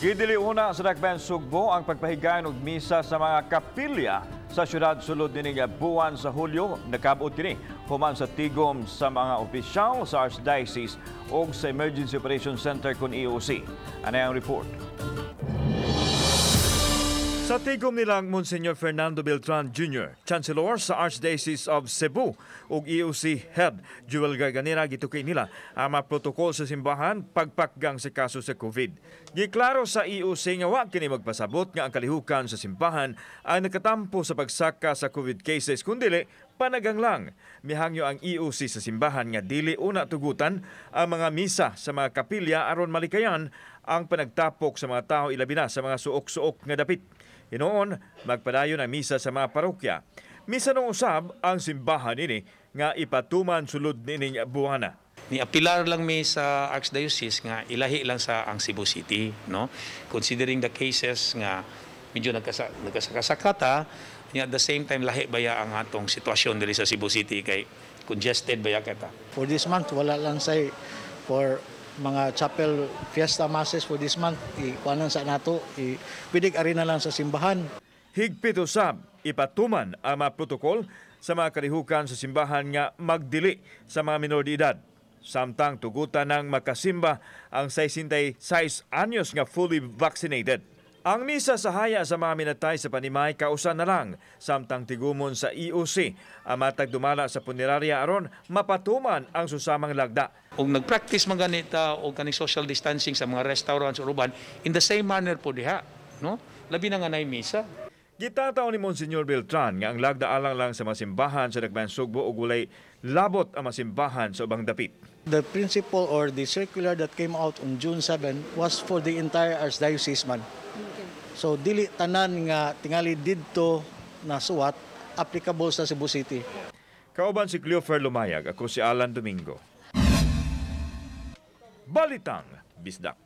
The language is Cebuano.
Gidili una sa Dakbayan Sugbo ang pagpahigayon og misa sa mga kapilya sa syudad sulod nining buwan sa Hulyo. Nakabot kini human sa tigom sa mga opisyal sa Archdiocese ug sa Emergency Operations Center kon EOC. Ano ang report? Sa tigom nilang Monsignor Fernando Beltran Jr., Chancellor sa Archdiocese of Cebu ug EOC Head Jewel Garganera, gituki nila ang mga protokol sa simbahan pagpakgang sa kaso sa COVID. Giklaro sa EOC nga wa kini magpasabot nga ang kalihukan sa simbahan ang nakatampo sa pagsaka sa COVID cases, kundili panagang lang. Mihangyo ang EOC sa simbahan nga dili una tugutan ang mga misa sa mga kapilya aron malikayan ang panagtapok sa mga tao, ilabi na sa mga suok-suok nga dapit. Hinuon, magpadayon ang misa sa mga parokya. Misa nung usab ang simbahan ini nga ipatuman sulod nining buwana. Ni apilar lang mi sa Archdiocese nga ilahi lang sa ang Cebu City, no, considering the cases nga medyo nagkasakasakata niya. At the same time, lahi baya ang atong sitwasyon diri sa Cebu City kay congested baya kita. For this month, wala lang say for mga chapel fiesta masses for this month, ikuanan sa nato, i pwede ari na lang sa simbahan. Higpit usab ipatuman ang mga protokol sa mga kalihukan sa simbahan nga magdili sa mga minor de edad. Samtang tugutan ng makasimba ang 66 anyos nga fully vaccinated. Ang misa sa haya sa mga minatay sa Panimay kausa na lang, samtang tigumon sa EOC ang matag dumala sa punerarya aron mapatuman ang susamang lagda. Ug nagpractice man ganita og kaning social distancing sa mga restaurants or uban, in the same manner po diha, no, labi na nga nay misa. Gitataw ni Monsignor Beltran nga ang lagda alang lang sa mga simbahan sa Dakbayan Sugbo ug walay labot ang mga simbahan sa ubang dapit. The principle or the circular that came out on June 7 was for the entire archdiocese man. So dili tanan nga tingali didto na suwat applicable sa Cebu City. Kauban si Cleofer Lumayag, ako si Alan Domingo. Balitang Bisdak.